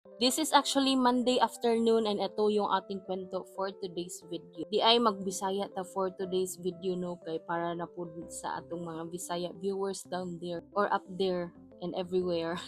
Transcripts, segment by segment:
This is actually Monday afternoon and ito yung ating kwento for today's video. Diay magbisaya ta for today's video, no, kay para na pud sa atong mga Bisaya viewers down there or up there and everywhere.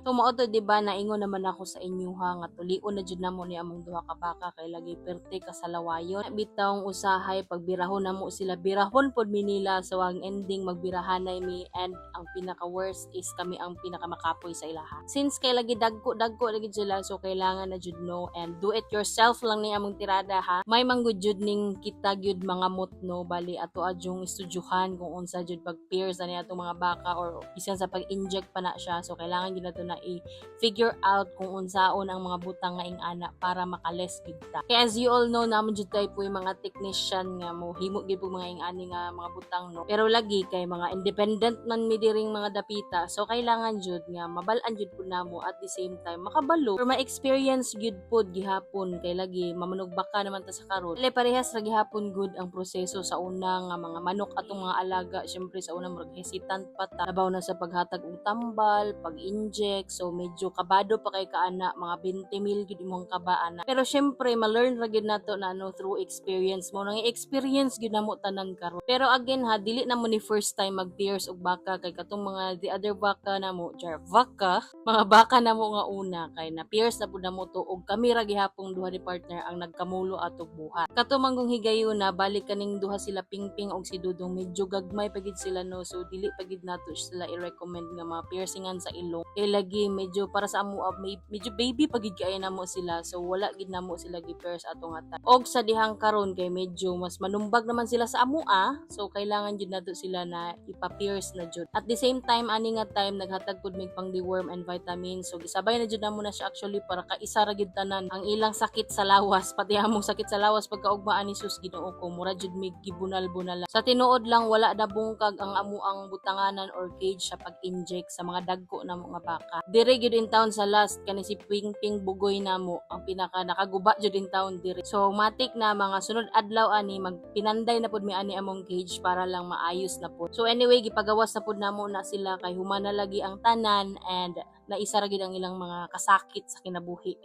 So mao to, di ba, naingon naman ako sa inyo ha nga tulion na jud namo ni among duha ka baka kay lagi perte kasalawayon. Bitawng usahay pagbirahon namo sila, birahon pod mi nila, so ang ending magbirahanay mi and ang pinaka worst is kami ang pinaka makapoy sa ilaha. Since kay lagi dagko dagko lagi sila, so kailangan na jud, no, and do it yourself lang ni among tirada ha. May manggud jud ning kita gyud mga mot, no, bali ato adjong estudyuhan kung unsa jud pag pierce ani atong mga baka or bisan sa pag-inject pa na siya. So kailangan gyud nato na i-figure out kung unsaon ang mga butang nga ing-ana para makales gyud ta. Kaya as you all know, naman jud tayo po yung mga technician nga mo himo gyud po mga ing-ani nga mga butang, no. Pero lagi kay mga independent man mi diring mga dapita. So kailangan jud nga mabal-an jud pud namo, at the same time makabalo or ma-experience gyud pod gihapon kay lagi mamanug baka naman ta sa karon. Dili parehas ra gihapon good ang proseso sa una nga mga manok atong mga alaga. Syempre sa una murag hesitant pa ta. Labaw na sa paghatag og tambal, pag-inject. So medyo kabado pa kay kaana, mga 20 mil gyud imong kabaan. Pero syempre ma-learn ra gyud nato na ano through experience mo. Nang experience gyud namo tanan karon. Pero again ha, dili na mo ni first time mag-pierce og baka kay katong mga the other baka namo, jar baka, mga baka namo nga una kay na pierce na pud namo to og kami ra gihapong duha ni partner ang nagkamulo atog buhat. Kato manggong higayuna, balik kaning duha sila, Pingping og si Dudong, medyo gagmay pa gid sila, no, so dili pa gid nato sila i-recommend nga mga piercingan sa ilong. Kay lagi medyo para sa amo may, medyo baby pa gid kaayo namo sila, so wala gid namo sila gi-pierce ato nga time. Og sa dihang karon kay medyo mas manumbag naman sila sa amoa, so kailangan jud nato sila na ipa-pierce na jud. At the same time ani nga time naghatag pud mig pang deworm and vitamins, so gisabay na jud namo na siya actually para kaisa ra gid tanan ang ilang sakit sa lawas, pati among sakit sa lawas pagkaugma ani. Sus, Ginoo ko, mura jud mig gibunal-bunal. Sa tinuod lang, wala na bungkag ang amo ang butanganan or cage sa pag-inject sa mga dagko na mga baka. Dire gyud in town sa last kani si Ping Ping Bugoy namo ang pinaka nakaguba jud in town dire. So matik na mga sunod adlaw ani magpinanday na pud mi ani among cage para lang maayos na pud. So anyway, gipagawas na pud namo na sila kay humana lagi ang tanan and naisa ra gid ang ilang mga kasakit sa kinabuhi.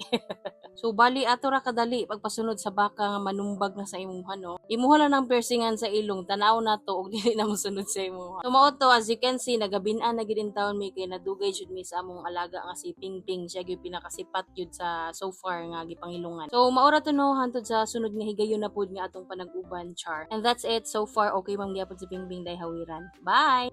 So bali ato ra kadali pagpasunod sa baka nga manumbag na sa imuha, no. Imuha lang ng piercingan sa ilong, tanaw na to og dili na mosunod sa imuha. So mao to, as you can see, nagabin-an na gid in town mi kay nadugay jud mi sa among alaga nga si Pingping. Siya gyud pinakasipat jud sa so far nga gipangilungan. So mao ra to, no, hantod sa sunod nga higayon na pud nga atong panag-uban, char. And that's it so far, okay man gyapon si Pingping, day hawiran. Bye.